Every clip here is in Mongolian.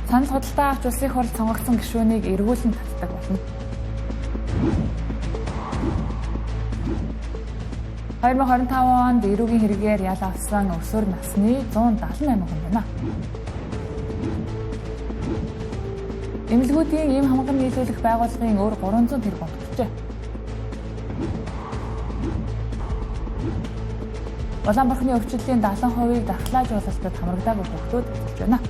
Санал худалдаа авч улсын хурал сонгогдсон гишүүнийг эргүүлэн татдаг болно. 2025 онд эрүүгийн хэрэгээр ял авсан өсвөр насны 178 хүн байна. Эмнэлгүүдийн эм хамган нийлүүлэх байгууллагын өөр 300 тэрбум төлжээ. Улаан бурхны өвчлөлийн 70%-ийг дархлаажуулалтад хамрагдаагүй хүүхдүүд эвдэж байна.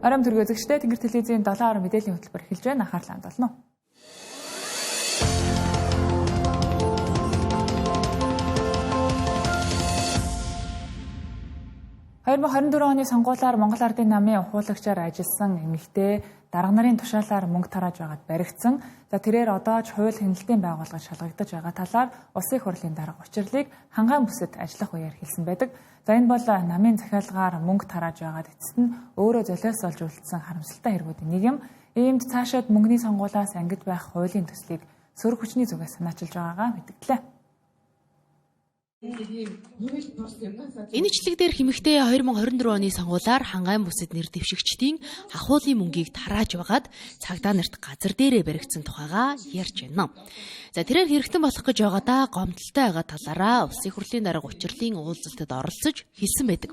Оройн төргөө үзэгчдээ Тэнгэр телевизийн 7 орон мэдээллийн хөтөлбөр эхэлж байна. Анхаарлаа хандуулна. 2024 оны сонгуулиар Монгол Ардын намын ухуулагчаар ажилласан эмэгтэй дарга нарын тушаалаар мөнгө тарааж байгаад баригдсан. За тэрээр одоо ч хууль хяналтын байгууллагад шалгагдаж байгаа талаар Улсын их хурлын дарга Учирлыг хангаан бүсэд ажиллах үеэр хэлсэн байдаг. За энэ бол намын захиалгаар мөнгө тарааж байгаад эцэст нь өөрөө золиос олж үлдсэн харамсалтай хэрэгүүдийн нэг юм. Иймд цаашаад мөнгөний сонгуулиас ангид байх хуулийн төслийг сөрөг хүчний зүгээс санаачилж байгаагаа мэдгдлээ. Энэ ичлэг дээр хэмэгтэй 2024 оны сонгуулиар хангаан бүсэд нэр дэвшигчдийн ахуулын мөнгийг тарааж байгаад цагдаа нарт газар дээрээ баригдсан тухайгаа ярьж байна. За тэрээр хэрэгтэн болох гэж байгаадаа гомдолтой байгаа талаараа Улсын их хурлын дарга Учирлын уулзалтад оролцож хэлсэн байдаг.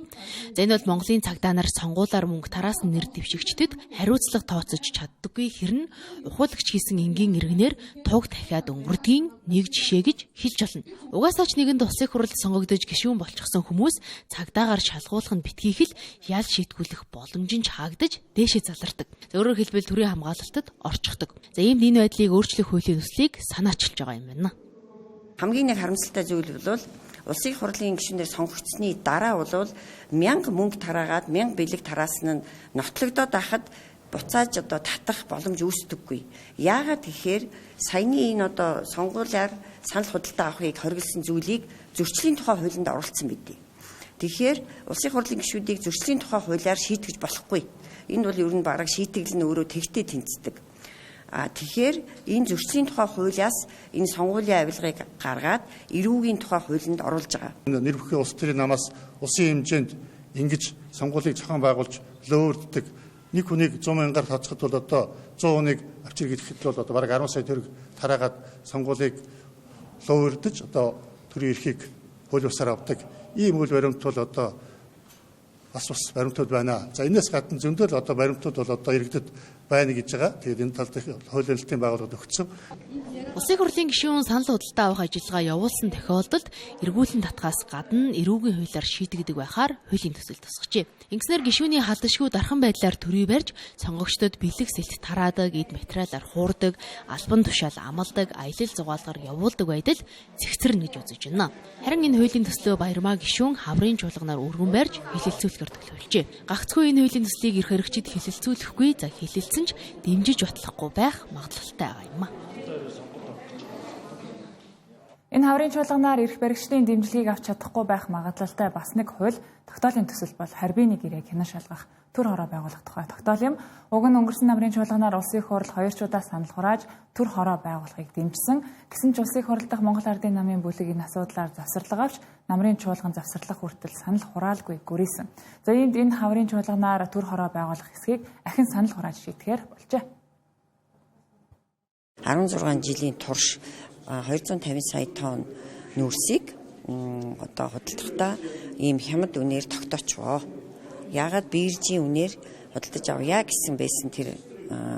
За энэ бол Монголын цагдаа нар сонгуулиар мөнгө тараасан нэр дэвшигчдэд хариуцлага тооцож чаддаггүй хэрн ухуулагч хийсэн энгийн иргэнээр туг дахиад өнгөрдгийн нэг жишээ гэж хэлж болно. Угаасаа ч нэгэнд Улсын их хурлд сонгогдож гишүүн болчихсон хүмүүс цагдаагаар шалгуулах нь битгийх л ял шийтгүүлэх боломж нь хаагдаж дээшээ залардаг. Өөрөөр хэлбэл төрийн хамгаалалтад орчихдог. За иймд энэ байдлыг өөрчлөх хуулийн төслийг санаачилж байгаа юм байна. Хамгийн нэг харамсалтай зүйл бол Улсын их хурлын гишүүнээр сонгогдсны дараа бол 1000 мөнгө тараагаад 1000 бэлэг тараасан нь нотлогдоод байхад буцааж одоо татах боломж үүсдэггүй. Яагаад гэхээр саяны энэ одоо сонгуулиар санал худалдаа авахыг хориглосон зүйлийг зөрчлийн тухай хуулинд оруулсан бидээ. Тэгэхээр Улсын их хурлын гишүүдийг зөрчлийн тухай хуулиар шийтгэж болохгүй. Энэ бол ер нь бараг шийтгэл нь өөрөө тэгтээ тэнцдэг. А тэгэхээр энэ зөрчлийн тухай хуулиас энэ сонгуулийн авилгыг гаргаад эрүүгийн тухай хуулинд оруулж байгаа. Нэр бүхий улс төрийн намаас улсын хэмжээнд ингэж сонгуулийг зохион байгуулж лөөрддөг. Нэг хүнийг 100 мянгаар тооцоход бол одоо 100 хүнийг авчир гэхэд бол одоо бараг 10 сая төгрөг тараагаад сонгуулийг лөөрдөж одоо төрийн эрхийг хууль бусаар авдаг. Ийм үйл баримт бол одоо бас баримтууд байна. За энэс гадна зөндөл одоо баримтууд бол одоо иргэдэд байна гэж байгаа. Тэгээд энэ тал дээр хууль хяналтын байгууллагад өгсөн. Улсын их хурлын гишүүн санал худалдаа авах ажиллагаа явуулсан тохиолдолд эргүүлэн татхаас гадна эрүүгийн хуулиар шийдэгдэг байхаар хуулийн төсөл тусгажээ. Ингэснээр гишүүний халдашгүй дархан байдлаар төрий барьж сонгогчдод бэлэг сэлт тараадаг, эд материалаар хуурдаг, албан тушаал амалдаг, аялал зугаалгаар явуулдаг байдал зэгцэрнэ гэж үзэж байна. Харин энэ хуулийн төслөө Баярмаа гишүүн хаврын чуулганаар өргөн барьж хэлэлцүүлэхээр төлөвлөжээ. Гагцхүү энэ хуулийн төслийг эрх хэрэгчид хэлэлцүүлэхгүй, за хэлэлцэн ч дэмжиж батлахгүй байх магадлалтай байгаа юм а. Энэ хаврын чуулганаар эрх баригчдын дэмжлэгийг авч чадахгүй байх магадлалтай бас нэг хууль тогтоолын төсөл бол харбины гэрээг хянан шалгах төр хороо байгуулах тухай тогтоол юм. Уг нь өнгөрсөн намрын чуулганаар Улсын их хурал хоёр ч удаа санал хурааж төр хороо байгуулахыг дэмжсэн. Гэсэн ч Улсын их хурал дахь Монгол Ардын намын бүлэг энэ асуудлаар завсарлага авч намрын чуулган завсарлах хүртэл санал хураалгүй гүрийсэн. За иймд энэ хаврын чуулганаар төр хороо байгуулах хэсгийг ахин санал хурааж шийдэхээр болжээ. 16 жилийн турш 250 сая тонн нүүрсийг одоо худалдахдаа ийм хямд үнээр тогтоочвоо. Яагаад биржийн үнээр худалдаж авъя гэсэн байсан тэр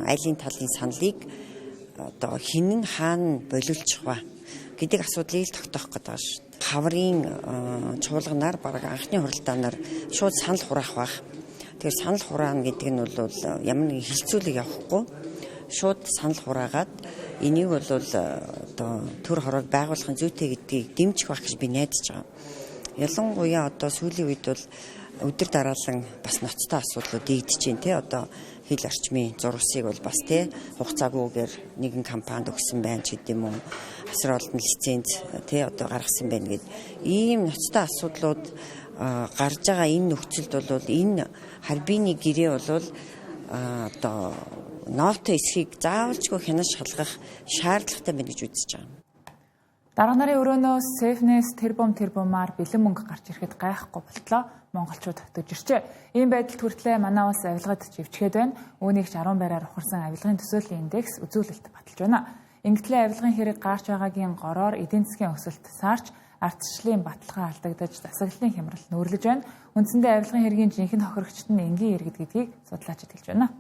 айлын талын саналыг одоо хинэн хаана болиулчих вэ гэдэг асуудлыг тогтоох гэдэг байгаа шүү. Хаврын чуулганаар бараг анхны хуралдаанаар шууд санал хураах байх. Тэгэхээр санал хураана гэдэг нь бол ямар нэгэн хилцүүлэг явахгүй шууд санал хураагаад энийг бол одоо төр хороог байгуулах нь зүйтэй гэдгийг дэмжих байх гэж би найдаж байгаа. Ялангуяа одоо сүүлийн үед бол өдөр дараалан бас ноцтой асуудлууд дийгдэж байна те. Одоо хил орчмын зурвасыг бол бас те хугацаагүйгээр нэгэн компанид өгсөн байна ч гэдэм үү. Асар олон лиценз те одоо гаргасан байна гэд. Ийм ноцтой асуудлууд гарч байгаа энэ нөхцөлд бол энэ харбины гэрээ бол одоо ноото эсхийг заавалчгүй хянаж шалгах шаардлагатай байна гэж үзэж байгаа. Дарга нарын өрөөнөөс сейфнээс тэрбум тэрбумаар бэлэн мөнгө гарч ирэхэд гайхгүй болтлоо монголчууд төжирчээ. Ийм байдалд хүртлээ манай улс авилгад живчгээд байна. Үүнийг ч 10 байраар ухарсан авилгын төсөөллийн индекс үзүүлэлт баталж байна. Ингэтлээ авилгын хэрэг гарч байгаагийн гороор эдийн засгийн өсөлт саарч, ардчлалын баталгаа алдагдаж, засаглалын хямрал нүүрлэж байна. Үндсэндээ авилгын хэргийн жинхэнэ хохирогчд нь энгийн иргэд гэдгийг судлаачид хэлж байна.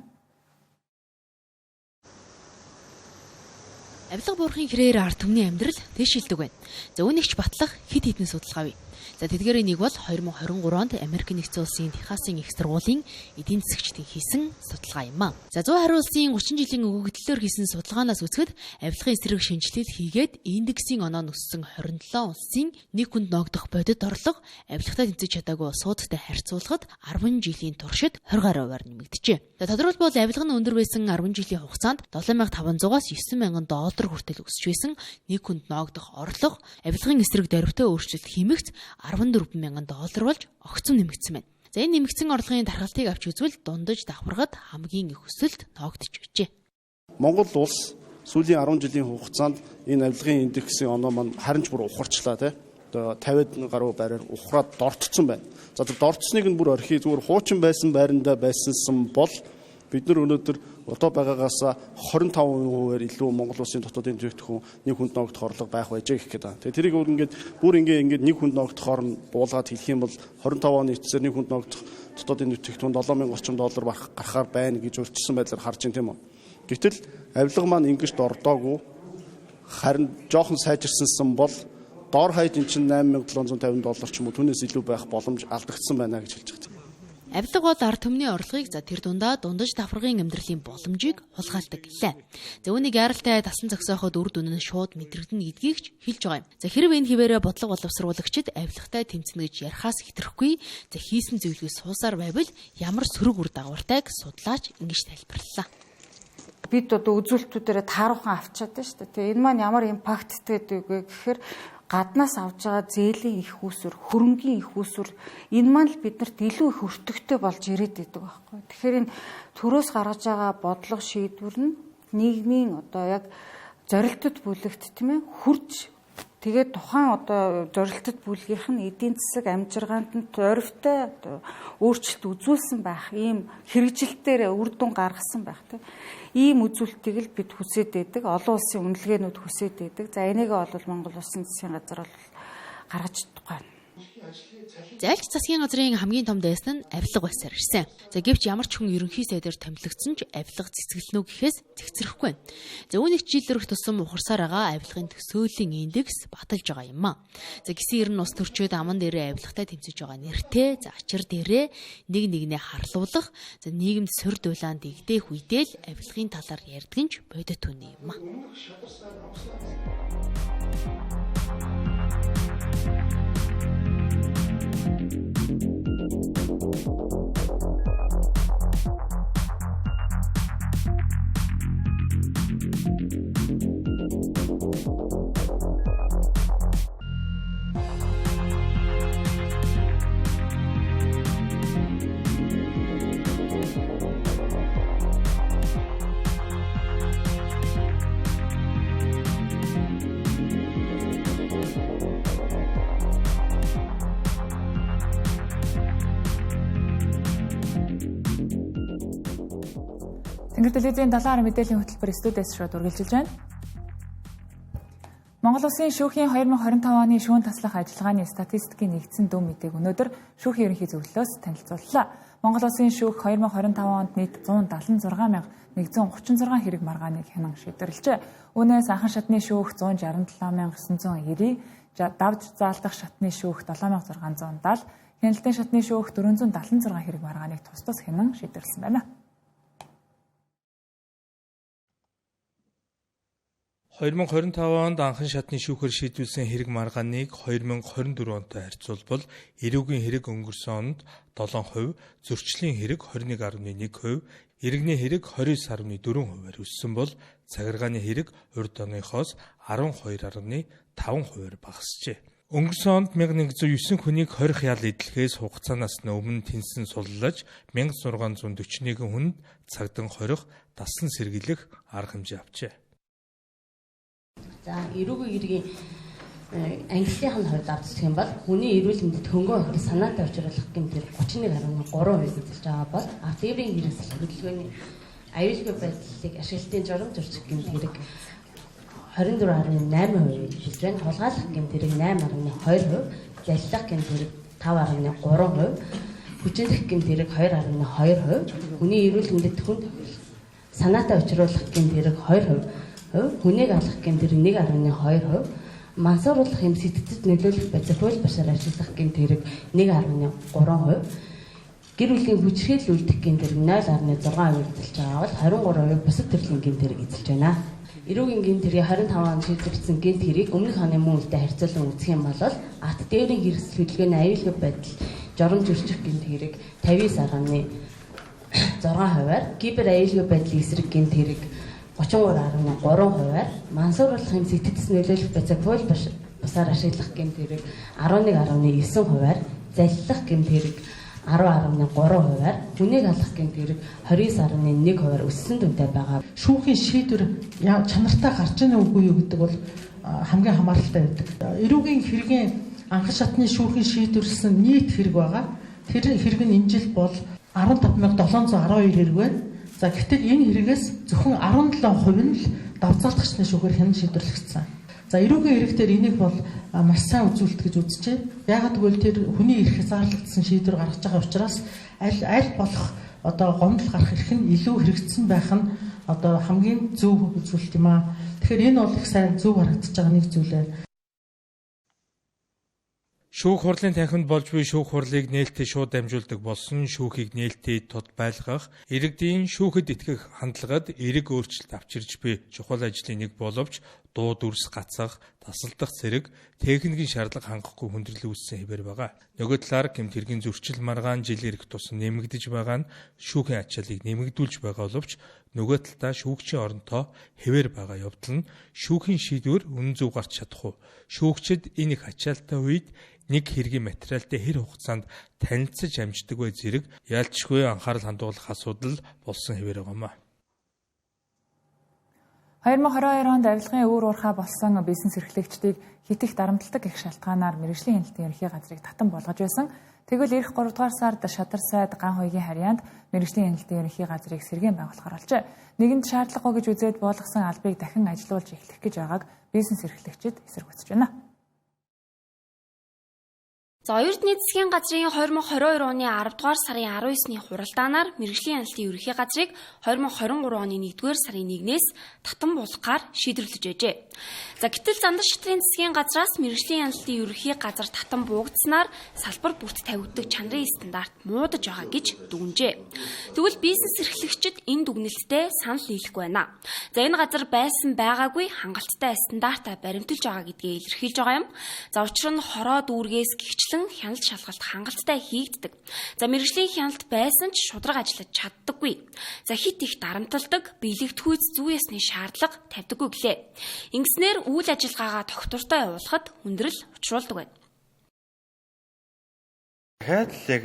Авилга буурахын хэрээр ард түмний амьдрал дэшилдэг байна. За үүнийг ч батлах хэд хэдэн судалгаа бий. За тэдгээрийн нэг бол 2023 онд Америк нэгдсэн улсын Техасын их сургуулийн эдийн засгчдын хийсэн судалгаа юм а. За 120 улсын 30 жилийн өгөгдлөөр хийсэн судалгаанаас үзэхэд авилгын эсрэг шинжилэл хийгээд индексийн оноо өссөн 27 улсын нэг хүнд ноогдох бодит орлого авилгатай тэмцэж чадаагүй улсуудтай харьцуулахад 10 жилийн туршид 20 гаруй хувиар нэмэгджээ. За тодорхойлбол авилга нь өндөр байсан 10 жилийн хугацаанд 7500-аас 9000 доллар хүртэл өсөж байсан нэг хүнд ноогдох орлого авилгын эсрэг дөрвтэй өөрчлөлт хиймэгц 14,000 доллар болж огцом нэмэгдсэн байна. За энэ нэмэгдсэн орлогын тархалтыг авч үзвэл дундаж давхаргад хамгийн их өсөлт ноогдож байжээ. Монгол улс сүүлийн 10 жилийн хугацаанд энэ авилгын индексийн оноо маань харин ч бүр ухарчлаа тий. Одоо 50 гаруй байраар ухраад дордсон байна. За тэр дордсныг нь бүр орхи зүгээр хуучин байсан байрандаа байсансан бол бид нар өнөөдөр одоо байгаагаас 25%-аар илүү Монгол улсын дотоодын бүтээгдэхүүн нэг хүнд ноогдох орлого байх байжээ гэх гээд байна. Тэгээ тэрийг өөр ингээд бүр ингээд нэг хүнд ноогдох орн буулгаад хэлэх юм бол 25 оны эцсээр нэг хүнд ноогдох дотоодын бүтээгдэхүүн 7000 орчим доллар гарахаар байна гэж урьдчилсан байдлаар харж байна тийм үү. Гэтэл авилга маань ингэж дордоогүй харин жоохон сайжирсансан бол дор хаяж эн чинь 8750 доллар ч юм уу түүнээс илүү байх боломж алдагдсан байна гэж хэлж байгаа. Авилга бол ард түмний орлогыг за тэр дундаа дундаж давхаргын амьдралын боломжийг хулгайлдаг гэлээ. За үүнийг яаралтай тасан зогсооход үр дүн нь шууд мэдрэгдэнэ гэдгийг ч хэлж байгаа юм. За хэрв энэ хэвээрээ бодлого боловсруулагчид авилгатай тэмцэнэ гэж ярихаас хэтрэхгүй за хийсэн зүйлгүй суусаар байвал ямар сөрөг үр дагавартайг судлаач ингэж тайлбарлалаа. Бид одоо үзүүлэлтүүдээрээ тааруухан авчаад байна шүү дээ. Тэгээ энэ маань ямар импакттэй гэдэг вэ гэхээр гаднаас авж байгаа зээлийн их үүсвэр, хөрөнгийн их үүсвэр энэ маань л биднэрт илүү их өртөгтэй болж ирээд байдаг байхгүй. Тэгэхээр энэ төрөөс гаргаж байгаа бодлого шийдвэр нь нийгмийн одоо яг зорилтод бүлэгт тийм хурж тэгээд тухайн одоо зорилтод бүлгийнх нь эдийн засаг амжиргаанд нь дөрвтэй өөрчлөлт үзүүлсэн байх, ийм хэрэгжилтээр үр дүн гаргасан байх тийм. Ийм үзүүлэлтийг л бид хүсээд байдаг. Олон улсын үнэлгээнүүд хүсээд байдаг. За энийг бол Монгол улсын засгийн газар бол гаргаж чадахгүй байна. Зайлч засгийн газрын хамгийн том дайсан нь авилга байсаар ирсэн. За гэвч ямар ч хүн ерөнхий сайдаар томилогдсон ч авилга цэцгэлнэ үү гэхээс цэгцрэхгүй байна. За үүнийг жил өрөх тусам ухарсаар байгаа авилгын төсөөллийн индекс баталж байгаа юм а. За гисэн ер нь ус төрчөөд аман дээрээ авилгатай тэмцэж байгаа нэртэй за ачир дээрээ нэг нэгнээ харлуулах за нийгэмд сөрд дулаан дэгдэх үедээ л авилгын талаар ярьдаг нь ч бодит үнэ юм а. Тэнгэр телевизийн 7 мэдээллийн хөтөлбөр студиэс шууд үргэлжилж байна. Монгол Улсын шүүхийн 2025 оны шүүн таслах ажиллагааны статистикийн нэгдсэн дүн мэдээг өнөөдөр шүүхийн ерөнхий зөвлөлөөс танилцууллаа. Монгол Улсын шүүх 2025 онд нийт 176,136 хэрэг маргааныг хянан шийдвэрлэжээ. Үүнээс анхан шатны шүүх 167,990, давж заалдах шатны шүүх 7,670, хяналтын шатны шүүх 476 хэрэг маргааныг тус тус хянан шийдвэрлэсэн байна. 2025 онд анхан шатны шүүхээр шийдвэрлэсэн хэрэг маргааныг 2024 онтой харьцуулбал эрүүгийн хэрэг өнгөрсөн онд 7%, зөрчлийн хэрэг 21.1%, иргэний хэрэг 29.4%-аар өссөн бол цагиргааны хэрэг урд оныхоос 12.5%-аар багасжээ. Өнгөрсөн онд 1109 хүнийг хорих ял эдлэхээс хугацаанаас нь өмнө тэнсэн суллаж 1641 хүнд цагдан хорих дасан сэргийлэх арга хэмжээ авчээ. За эрүүгийн хэргийн Ангиллын нь хувьд авч үзэх юм бол хүний эрүүл мэндэд хөнгөн охирол санаатай учруулах гэмт хэрэг 31.3% эзэлж байгаа бол авто тээврийн хэрэгсэл хөдөлгөөний аюулгүй байдлыг ашиглалтын журам зөрчих гэмт хэрэг 24.8% эзэлж байна. Хулгайлах гэмт хэрэг 8.2%, залилах гэмт хэрэг 5.3%, хүчинлэх гэмт хэрэг 2.2%, хүний эрүүл мэндэд хүнд санаатай учруулах гэмт хэрэг 2%, хүнийг алах гэмт хэрэг 1.2%, мансууруулах юм сэтгцэд нөлөөлөх байдлаар хууль бусаар ажиллах гэмт хэрэг 1.3%, гэр бүлийн хүчирхийлэл үлдэх гэмт хэрэг 0.6% эзэлж байгаа бол 23% бусад төрлийн гэмт хэрэг эзэлж байна. Эрүүгийн гэмт хэргийн 25 онд шийдвэрлэсэн гэмт хэргийг өмнөх оны мөн үетэй харьцуулан үзэх юм бол авто тээврийн хэрэгсэл хөдөлгөөний аюулгүй байдал журам зөрчих гэмт хэрэг 59.6%-аар, кибер аюулгүй байдлын эсрэг гэмт хэрэг 33.3%-аар, мансууруулах юм сэтгцэс нөлөөлөх байцааг хууль бусаар ашиглах гэмт хэрэг 11.9%-аар, залилах гэмт хэрэг 10.3%-аар, хүнийг алах гэмт хэрэг 29.1%-аар өссөн дүнтэй байгаа. Шүүхийн шийдвэр чанартай гарч ийнэ үгүй юу гэдэг бол хамгийн хамааралтай байдаг. Эрүүгийн хэргийн анхан шатны шүүхийн шийдвэрлсэн нийт хэрэг байгаа. Тэр хэрэг нь энэ жил бол 15,712 хэрэг байна. За гэтэл энэ хэрэгээс зөвхөн 17% нь л давзаалтгчны шүүхээр хянан шийдвэрлэгдсэн. За эрүүгийн хэрэг дээр энийг бол маш сайн үзүүлэлт гэж үзчихэ. Яагаад гэвэл тэр хүний эрх хязгаарлагдсан шийдвэр гаргаж байгаа учраас аль болох одоо гомдол гарах эрх нь илүү хэрэгцсэн байх нь одоо хамгийн зөв үзүүлэлт юм аа. Тэгэхээр энэ бол их сайн зөв харагдаж байгаа нэг зүйл байна. Шүүх хурлын танхимд болж буй шүүх хурлыг нээлттэй шууд дамжуулдаг болсон шүүхийг нээлттэй тод байлгах, иргэдийн шүүхэд итгэх хандлагад эерэг өөрчлөлт авчирч буй чухал ажлын нэг боловч дуу дүрс гацах, тасалдах зэрэг техникийн шаардлага хангахгүй хүндрэл үүссэн хэвээр байгаа. Нөгөө талаар гэмт хэргийн зөрчил маргаан жил ирэх тусам нэмэгдэж байгаа нь шүүхийн ачааллыг нэмэгдүүлж байгаа боловч нөгөө талдаа шүүгчийн оронтой хэвээр байгаа явдал нь шүүхийн шийдвэр үнэн зөв гарч чадах уу? Шүүгчид энэ их ачаалтай үед нэг хэргийн материалтай хэр хугацаанд танилцаж амждаг вэ зэрэг яалтчгүй анхаарал хандуулах асуудал болсон хэвээр байгаа юм а. 2022 онд авилгын өвөр уурхай болсон бизнес эрхлэгчдийг хит их дарамталдаг их шалтгаанаар мэргэжлийн хяналтын ерөнхий газрыг татан болгож байсан. Тэгвэл ирэх 3 дугаар сард шадар сайд ган хоёгийн харьяанд мэргэжлийн хяналтын ерөнхий газрыг сэргээн байгуулахар болжээ. Нэгэнд шаардлагагүй гэж үзээд буулгасан албыг дахин ажилуулж эхлэх гэж байгааг бизнес эрхлэгчид эсэргүүцэж байна. За Оюутны засгийн газрын 2022 оны 10 дугаар сарын 19-ний хуралдаанаар мэргэжлийн хяналтын ерөнхий газрыг 2023 оны 1-р сарын 1-ээс татан буулгахаар шийдвэрлэж байжээ. За гэтэл Зандар шатрын засгийн газраас мэргэжлийн хяналтын ерөнхий газар татан буугдсанаар салбар бүрт тавигддаг чанарын стандарт муудаж байгаа гэж дүгнжээ. Тэгвэл бизнес эрхлэгчид энэ дүгнэлттэй санал нийлэхгүй байна. За энэ газар байсан байгаагүй хангалттай стандартаа баримталж байгаа гэдгээ илэрхийлж байгаа юм. За учир нь хороо дүүргээс гихчлэн хяналт шалгалт хангалттай хийгддэг. За мэргэжлийн хяналт байсан ч шударга ажиллаж чаддаггүй. За хит их дарамталдаг, биелэгдэхүйц зүй ёсны шаардлага тавьдаггүй гэлээ. Ингэснээр үйл ажиллагаагаа тогтвортой явуулахад хүндрэл учруулдаг байна. Дахиад л яг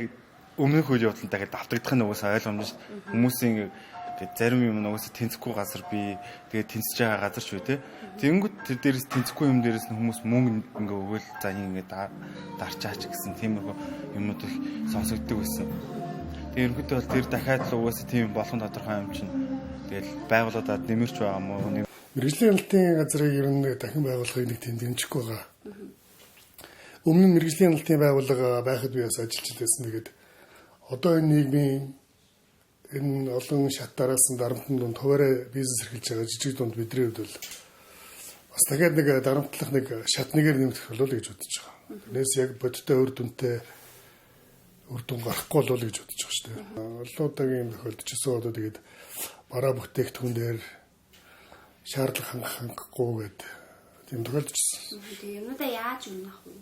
өмнөх үйл явдал дахиад давтагдах нь угаасаа ойлгомжтой шүү дээ. Хүмүүсийн тэгээд зарим юм угаасаа тэнцэхгүй газар би тэгээд тэнцэж байгаа газар ч үү те. Тэнгүүт тэр дээрээс тэнцэхгүй юм дээрээс нь хүмүүс мөнгө ингээ өгөөл за ингээ дарчаач гэсэн тиймэрхүү юмнууд их сонсогддог байсан. Тэгээд ерөнхийдөө бол тэр дахиад л угаасаа тийм болгон тодорхой юм чинь тэгэл байгууллагуудад нэмэрч байгаа юм уу? Мэргэжлийн хяналтын газрыг ер нь дахин байгуулахыг нэг тийм дэмжихгүй байгаа. Өмнө нь мэргэжлийн хяналтын байгууллага байхад би бас ажиллаж байсан. Тэгээд одоо энэ нийгмийн энэ олон шат дараалсан дарамтны дунд хуваарай бизнес эрхэлж байгаа жижиг дунд бидний хувьд бол бас дахиад нэг дарамтлах нэг шат нэгээр нэмэгдэх болов гэж бодож байгаа. Тэрнээс яг бодиттой үр дүнтэй үр дүн гарахгүй болов гэж бодож байгаа шүү дээ. Олон удаагийн юм тохиолдчихсон. Одоо тэгээд бараа бүтээгдэхүүн дээр шаардлага хангахгүй гэдэг тийм тохиолдчихсон. Тэгээ юмудаа яаж үнэ авах вэ?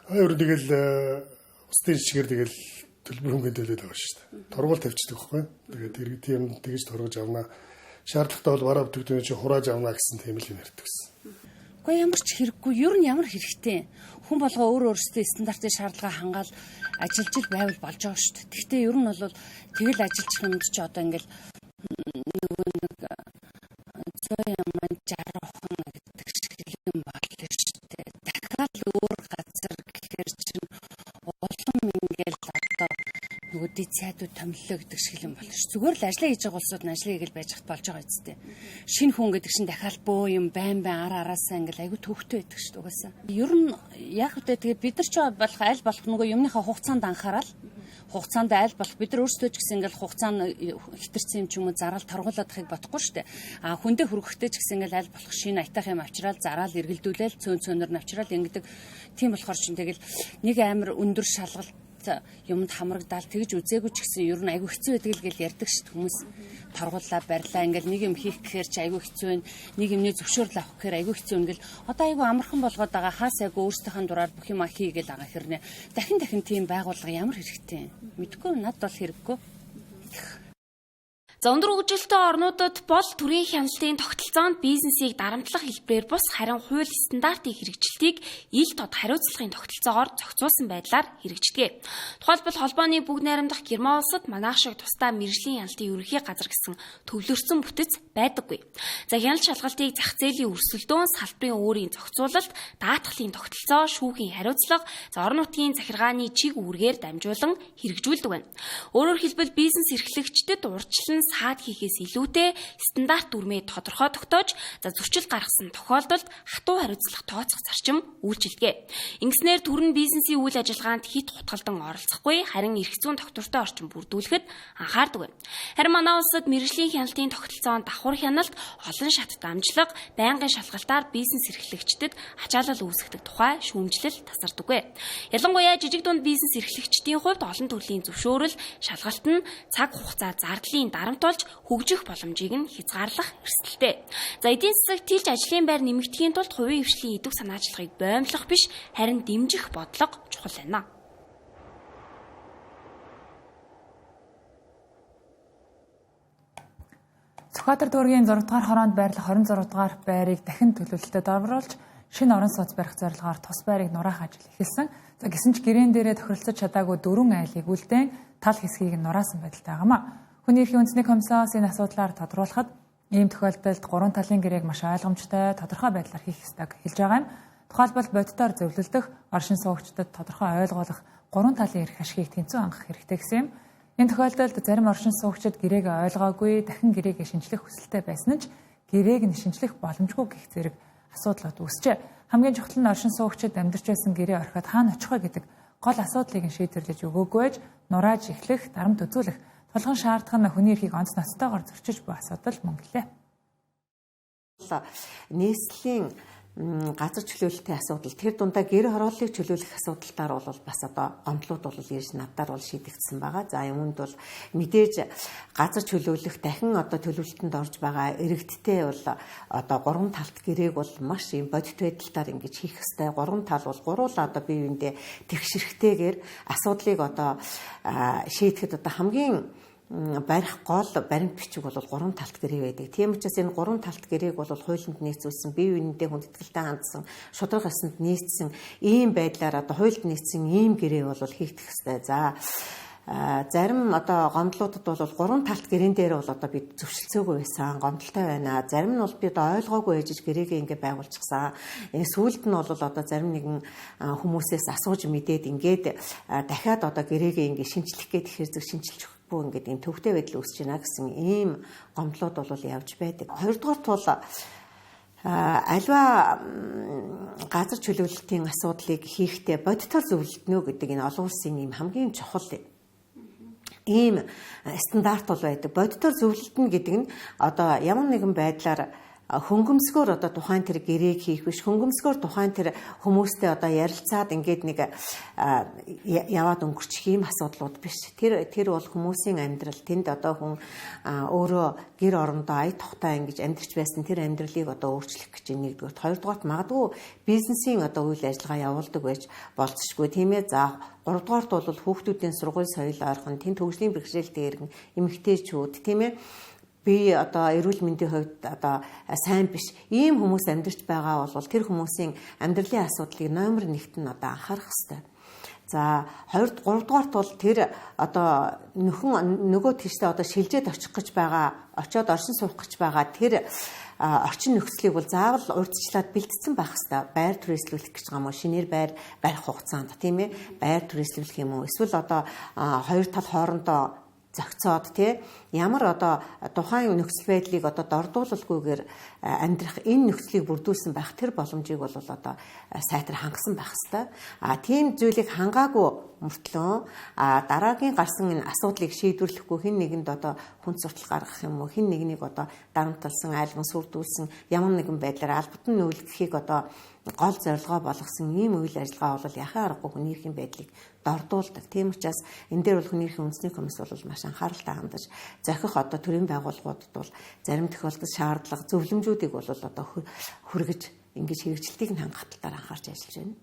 А ер нь тэгэл бусдын жишгээр тэгэл төлбөр хөнгөн төлөөд байгаа шүү дээ. Торгуул тавьчихдаг байхгүй. Тэгээд тэр тийм тэгж торгож авна. Шаардлагатай бол бараа бүтээгдэхүүн чи хурааж авна гэсэн тийм л юм ярьдаг гэсэн. Гэхдээ ямар ч хэрэггүй, ер нь ямар хэрэгтэй. Хүн болгоо өөр өөрсдөө стандартын шаардлага хангаал ажиллаж ил байвал болж байгаа шүү дээ. Гэхдээ ер нь бол тэгэл ажиллах юмд чи одоо ингээл нөгөө нэг 100 яман 60 хон гэдэг шиг юм болно шүү дээ. Дахиад Дид сайдууд томиллоо гэдэг шиг юм болно ш. Зүгээр л ажиллаа хийж байгаа улсууд нь ажиллаа хийгээл байж хат болж байгаа үсттэй. Шинэ хүн гэдэг чинь дахиад бөө юм байн байн ар араасаа ингээл айгүй төвхтэй байдаг ш. Угаасаа. Ер нь яг үгүй тэгээд бид нар ч болох аль болох нөгөө юмныхаа хугацаанд анхаарал хугацаанд аль болох бид нар өөрсдөө ч гэсэн ингээл хугацаанд хитэрсэн юм ч юм уу зараал торгуулах бодохгүй шүү дээ. А хүндээ хүргэхдээ ч гэсэн ингээл аль болох шинэ аятайх юм авчраал зараал эргэлдүүлээл цөөн цөөнөр нь авчраал ингэдэг. Тийм болохоор чинь тэгэл нэг амар өндөр шалгалт юмд хамрагдаал тэгж үзээгүй ч гэсэн ер нь айгүй хэцүү байдаг л гэл ярьдаг шүү дээ хүмүүс. Торгууллаа барьлаа ингээл нэг юм хийх гэхээр чи айгүй хэцүү байна. Нэг юмний зөвшөөрөл авах гэхээр айгүй хэцүү ингээл одоо айгүй амархан болгоод байгаа хаа сайгүй өөрсдийнхээ дураар бүх юм хий гэл байгаа хэрнээ. Дахин дахин тийм байгууллага ямар хэрэгтэй. Мэдгүй надад бол хэрэггүй. За өндөр хөгжилтэй орнуудад бол төрийн хяналтын тогтолцоонд бизнесийг дарамтлах хэлбэрээр бус харин хууль стандартын хэрэгжилтийг ил тод хариуцлагын тогтолцоогоор зохицуулсан байдлаар хэрэгждэг. Тухайлбал холбооны бүгд найрамдах Герман улсад манайх шиг тусдаа мэргэжлийн хяналтын ерөнхий газар гэсэн төвлөрсөн бүтэц байдаггүй. За хяналт шалгалтыг зах зээлийн өрсөлдөөн, салбарын өөрийн зохицуулалт, даатгалын тогтолцоо, шүүхийн хариуцлага, за орон нутгийн захиргааны чиг үүргээр дамжуулан хэрэгжүүлдэг байна. Өөрөөр хэлбэл бизнес эрхлэгчдэд урьдчилан саад хийхээс илүүтэй стандарт дүрмээ тодорхой тогтоож за зөрчил гаргасан тохиолдолд хатуу хариуцлага тооцох зарчим үйлчилдэг. Ингэснээр төр нь бизнесийн үйл ажиллагаанд хит хутгалдан оролцохгүй харин эрх зүйн тогтвортой орчин бүрдүүлэхэд анхаардаг байна. Харин манай улсад мэргэжлийн хяналтын тогтолцоонд давхар хяналт, олон шат дамжлага, байнгын шалгалтаар бизнес эрхлэгчдэд ачаалал үүсгэдэг тухай шүүмжлэл тасардаггүй. Ялангуяа жижиг дунд бизнес эрхлэгчдийн хувьд олон төрлийн зөвшөөрөл, шалгалт нь цаг хугацаа зардлын дарамт болж хөгжих боломжийг нь хязгаарлах эрсдэлтэй. За эдийн засагт тэлж ажлын байр нэмэгдэхийн тулд хувийн хвшлийн идэвх санаачлагыг боомлох биш харин дэмжих бодлого чухал байна. Сүхбаатар дүүргийн 6 дугаар хороонд байрлах 26 дугаар байрыг дахин төлөвлөлтөд оруулж шинэ орон сууц барих зорилгоор тус байрыг нураах ажил эхэлсэн. За гэсэн ч гэрээн дээрээ тохиролцож чадаагүй 4 айлыг үлдээн тал хэсгийг нь нураасан байдалтай байгаамаа. Хүний эрхийн үндэсний комиссоос энэ асуудлаар тодруулахад ийм тохиолдолд 3 талын гэрээг маш ойлгомжтой, тодорхой байдлаар хийх ёстойг хэлж байгаа юм. Тухайлбал бодитоор зөвлөлдөх, оршин суугчдад тодорхой ойлгуулах 3 талын эрх ашигыг тэнцвэн хангах хэрэгтэй гэсэн юм. Энэ тохиолдолд зарим оршин суугчид гэрээгээ ойлгоогүй, дахин гэрээгээ шинчлэх хүсэлтэй байсан ч гэрээг нь шинчлэх боломжгүй гэх зэрэг асуудлууд үүсжээ. Хамгийн чухал нь оршин суугчид амьдарч байсан гэрээ орхиод хаана очих вэ гэдэг гол асуудлыг нь шийдвэрлэж өгөөгүй байж нурааж эхлэх, дарамт үзүүлэх тулгын шаардах нь хүний эрхийг онц ноцтойгоор зөрчиж буй асуудал мөн гэлээ. Нийслэлийн газар чөлөөлөлтийн асуудал тэр дундаа гэр хорооллыг чөлөөлөх асуудалтаар бол бас одоо гомдлууд бол ирж надаар бол шийдэгдсэн байгаа. За үүнд бол мэдээж газар чөлөөлөх дахин одоо төлөвлөлтөнд орж байгаа иргэдтэй бол одоо гурван талт гэрээг бол маш юм бодит байдлаар ингэж хийх ёстой. Гурван тал бол гуруула одоо бие биендээ тэгшэрхтэйгээр асуудлыг одоо шийдэхэд одоо хамгийн барих гол баримт бичиг бол гурван талт гэрээ байдаг. Тийм учраас энэ гурван талт гэрээг бол хуулинд нийцүүлсэн, бие биендээ хүндэтгэлтэй хандсан, шударга ёсонд нийцсэн ийм байдлаар одоо хуульд нийцсэн ийм гэрээ бол хийгдэх ёстой. За зарим одоо гомдлуудад бол гурван талт гэрээн дээр бол одоо бид зөвшөлдсөөгүй байсан, гомдолтой байна. Зарим нь бол бид ойлгоогүй ээжж гэрээгээ ингээ байгуулчихсан. Энэ сүүлд нь бол одоо зарим нэгэн хүмүүсээс асууж мэдээд ингээд дахиад одоо гэрээгээ ингээ шинчлэх гээд ихээр зөв шинчилж бүү ингээд ийм төвхтэй байдал үүсэж байна гэсэн ийм гомдлууд бол явж байдаг. Хоёрдугаарт бол альва газар чөлөөлөлтийн асуудлыг хийхдээ бодитоор зөвлөлдөнө гэдэг энэ олон улсын ийм хамгийн чухал ийм стандарт бол байдаг. Бодитоор зөвлөлдөнө гэдэг нь одоо ямар нэгэн байдлаар хөнгөмсгөр одоо тухайн тэр гэрээг хийх биш, хөнгөмсгөр тухайн тэр хүмүүстэй одоо ярилцаад ингээд нэг яваад өнгөрчих ийм асуудлууд биш. Тэр бол хүмүүсийн амьдрал, тэнд одоо хүн өөрөө гэр орондоо ая тухтай ингэж амьдарч байсан тэр амьдралыг одоо өөрчлөх гэж нэгдүгээр. Хоёрдугаарт магадгүй бизнесийн одоо үйл ажиллагаа явуулдаг байж болцсошгүй, тийм ээ. За гуравдугаарт бол хүүхдүүдийн сургууль соёл ойрхон, тэнд хөгжлийн бэрхшээлтэй иргэн эмэгтэйчүүд, тийм ээ, би одоо эрүүл мэндийн хувьд одоо сайн биш ийм хүмүүс амьдарч байгаа бол тэр хүмүүсийн амьдралын асуудлыг номер 1-т нь одоо анхаарах хэрэгтэй. За 2 3 дугаарт бол тэр одоо нөхөн нөгөө тийшээ одоо шилжээд очих гэж байгаа, очиод оршин суух гэж байгаа тэр орчин нөхцөлийг бол заавал урьдчилаад бэлтгэсэн байх хэвээр. Байр түрээслүүлэх гэж байгаа юм уу? Шинээр байр барих хугацаанд, тийм ээ? Байр түрээслүүлэх юм уу? Эсвэл одоо хоёр тал хоорондоо зохицоод, тий, ямар одоо тухайн нөхцөл байдлыг одоо дордуулалгүйгээр амьдрах энэ нөхцөлийг бүрдүүлсэн байх тэр боломжийг бол одоо сайтар хангасан байх хэвээр. А тийм зүйлийг хангаагүй мөртлөө дараагийн гарсан энэ асуудлыг шийдвэрлэхгүй хэн нэгэнд одоо хүн суртал гаргах юм уу, хэн нэгнийг одоо дарамтлсан, айлган сүрдүүлсэн ямар нэгэн байдлаар албатан нүүлгэхийг одоо гол зорилгоо болгосон ийм үйл ажиллагаа бол яхаа аргагүй хүний эрхийн байдлыг дордуулдаг. Тийм учраас энэ дээр бол хүний эрхийн үндэсний комисс бол маш анхааралтай хандаж зохих одоо төрийн байгууллагуудад бол зарим тохиолдолд шаардлага зөвлөмжүүдийг бол одоо хүргэж ингэж хэрэгжилтийг нь хангах талаар анхаарч ажиллаж байна.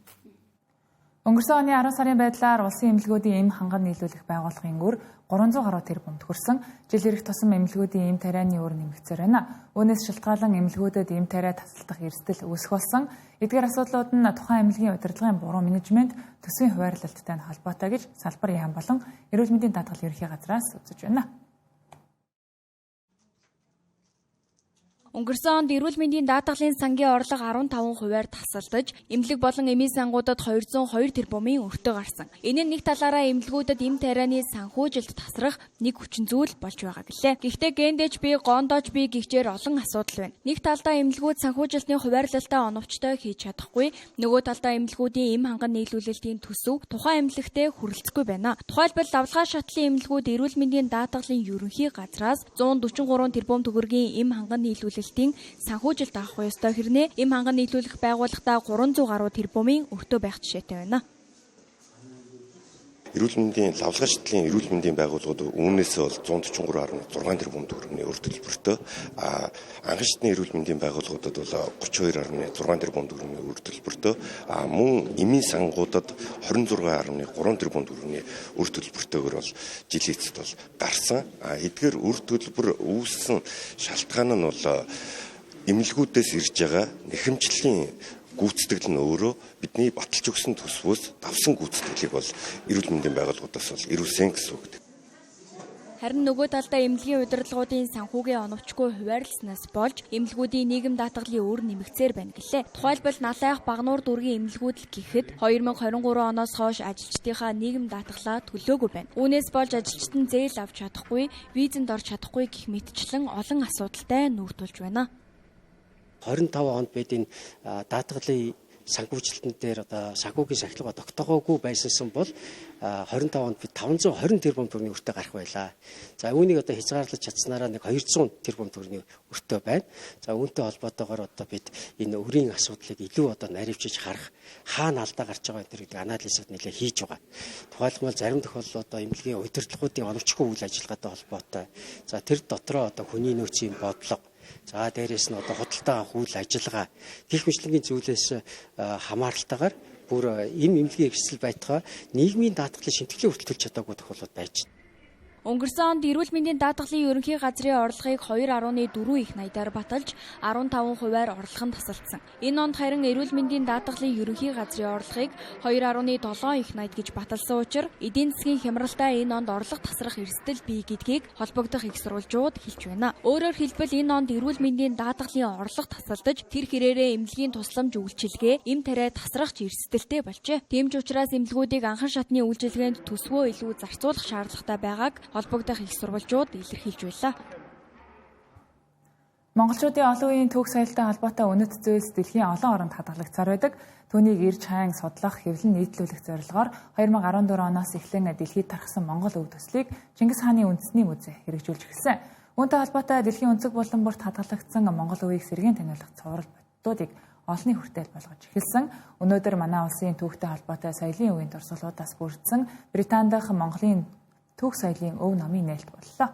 Өнгөрсөн оны 10 сарын байдлаар улсын эмнэлгүүдийн эм ханган нийлүүлэх байгууллагын үр 300 гаруй тэрбумд хүрсэн. Жил ирэх тусам эмнэлгүүдийн эм тарианы үр нэмэгцээр байна. Үүнээс шалтгаалan эмнэлгүүдэд эм тариа тасалдах эрсдэл үүсэх болсон. Эдгээр асуудлууд нь тухайн эмнэлгийн удирдлагын буруу менежмент, төсвийн хуваарлалттай холбоотой гэж салбар яам болон эрүүл мэндийн даатгал ерөнхий газраас үзэж байна. Өнгөрсөн онд эрүүл мэндийн даатгалын сангийн орлого 15%-аар тасалдаж, эмнэлэг болон эмийн сангуудад 202 тэрбумын өртөө гарсан. Энэ нь нэг талаараа эмнэлгүүдэд эм тарианы санхүүжилт тасрах нэг хүчин зүйл болж байгаа гэлээ. Гэхдээ гендэж би, гондож би гихчээр олон асуудал байна. Нэг талдаа эмнэлгүүд санхүүжилтийн хуваарлалтаа оновчтой хийж чадахгүй, нөгөө талдаа эмнэлгүүдийн эм ханган нийлүүлэлтийн төсөв тухайн эмнэлэгтээ хүрэлцэхгүй байна. Тухайлбал лавлгаа шатлын эмнэлгүүд эрүүл мэндийн даатгалын ерөнхий газраас 143 тэрбум төгрөгийн эм ханган нийлүүлэлт санхүүжилт авах ёстой хэрнээ эм ханган нийлүүлэх байгууллагатаа 300 гаруй тэрбумын өртөө байх жишээтэй байна. Эрүүл мэндийн лавлгаа шатлалын эрүүл мэндийн байгууллагууд үүнээсээ бол 143.6 тэрбум төгрөгийн өр төлбөртэй, анхан шатны эрүүл мэндийн байгууллагуудад бол 32.6 тэрбум төгрөгийн өр төлбөртэй, мөн эмийн сангуудад 26.3 тэрбум төгрөгийн өр төлбөртэйгээр бол жилийн эцэст бол гарсан. Эдгээр өр төлбөр үүссэн шалтгаан нь бол эмнэлгүүдээс ирж байгаа нэхэмжлийн гүйцэтгэл нь өөрөө бидний баталж өгсөн төсвөөс давсан гүйцэтгэлийг бол эрүүл мэндийн байгууллагуудаас бол ирүүлсэн гэсэн үг. Харин нөгөө талдаа эмнэлгийн удирдлагуудын санхүүгийн оновчгүй хуваарласнаас болж эмнэлгүүдийн нийгэм даатгалын үр нэмэгцээр байна гэлээ. Тухайлбал Налайх, Багнуур дүүргийн эмнэлгүүд л гэхэд 2023 оноос хойш ажилчдынхаа нийгэм даатгалаа төлөөгүй байна. Үүнээс болж ажилчид нь зээл авч чадахгүй, визэнд орж чадахгүй гэх мэтчлэн олон асуудалтай нүүр тулж байна. 25 онд бид энэ даатгалын санхүүжилтэн дээр одоо санхүүгийн сахилга тогтоогоогүй байсансан бол 25 онд бид 520 тэрбум төгрөгийн өртөө гарах байлаа. За үүнийг одоо хязгаарлаж чадсанараа нэг 200 тэрбум төгрөгийн өртөө байна. За үүнтэй холбоотойгоор одоо бид энэ өрийн асуудлыг илүү одоо наривчиж харах, хаана алдаа гарч байгаа энэ гэдэг анализыг нэлээ хийж байгаа. Тухайлбал зарим тохиолдолд одоо эмнэлгийн удирдлагуудын оновчгүй үйл ажиллагаатай холбоотой. За тэр дотроо одоо хүний нөөцийн бодлого, за дээрээс нь одоо худалдаа авах үйл ажиллагаа гих мэтлэнгийн зүйлээс хамааралтайгаар бүр эм эмнэлгийн эрсдэл байтугай нийгмийн даатгалын шимтгэлийн хүртэл төлж чадаагүй тохиолдол байж байна. Өнгөрсөн онд эрүүл мэндийн даатгалын ерөнхий газрын орлогыг 2.4 их найдаар баталж 15%-аар орлого нь тасалдсан. Энэ онд харин эрүүл мэндийн даатгалын ерөнхий газрын орлогыг 2.7 их найд гэж баталсан учраас эдийн засгийн хямралтай энэ онд орлого тасрах эрсдэл бий гэдгийг холбогдох их сурвалжууд хэлж байна. Өөрөөр хэлбэл энэ онд эрүүл мэндийн даатгалын орлого тасалдаж тэр хэрээрээ эмнэлгийн тусламж үйлчилгээ, эм тариа тасрах ч эрсдэлтэй болжээ. Тийм ч учраас эмнэлгүүдийг анхан шатны үйлчилгээнд төсвөө илүү зарцуулах шаардлагатай байгааг холбогдох их сурвалжууд илэрхийлж байлаа. Монголчуудын олон үеийн түүх соёлтой холбоотой үнэт зүйлс дэлхийн олон оронд хадгалагцаар байдаг. Түүнийг ирж хайн судлах, хэвлэн нийтлүүлэх зорилгоор 2014 оноос эхлэн дэлхийд тархсан Монгол өв төслийг Чингис хааны үндэсний музей хэрэгжүүлж эхэлсэн. Үүнтэй холбоотой дэлхийн өнцөг булан бүрт хадгалагдсан Монгол өвийг сэргээн таниулах цуврал боддуудыг олонний хүртэл болгож эхэлсэн. Өнөөдөр манай улсын түүхтэй холбоотой соёлын үеийн дурсгалуудаас бүрдсэн Британи дахь Монголын түүх соёлын өв номын нээлт боллоо.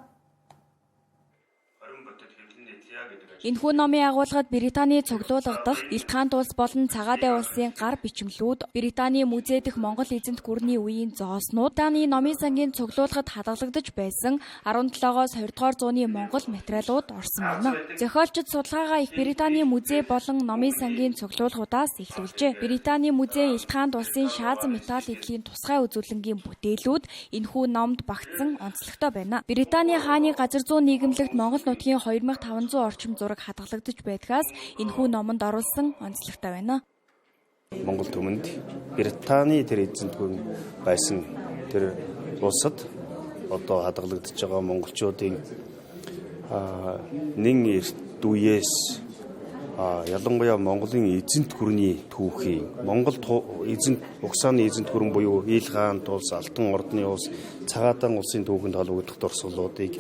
Энэхүү номын агуулгад Британий цуглуулга дах Илт хаант улс болон Цагаадай улсын гар бичмлүүд, Британий музей дэх Монгол эзэнт гүрний үеийн зооснууд, Британий номын сангийн цуглуулгад хадгалагдаж байсан 17-оос 20 дугаар зууны Монгол материалууд орсон байна. Зохиолчид судалгаагаа их Британий музей болон номын сангийн цуглуулгуудаас эхлүүлжээ. Британий музей Илт хаант улсын шаазан металл эдлийн тусгай үзүүлэнгийн бүтээлүүд энэхүү номд багтсан онцлогтой байна. Британий хааны газар зүүн нийгэмлэгт Монгол нутгийн 2500 орчим зураг хадгалагдаж байдгаас энэхүү номонд оруулсан онцлогтой байна. Монгол түмэнд Британий тэр эзэнт гүн байсан тэр улсад одоо хадгалагдаж байгаа монголчуудын нэн эрт үеэс ялангуяа Монголын эзэнт гүрний түүхий, Монгол эзэнт угсааны эзэнт гүрэн буюу Ил хаант улс, Алтан ордны улс, Цагаадан улсын түүхэнд холбогдох дурсгалуудыг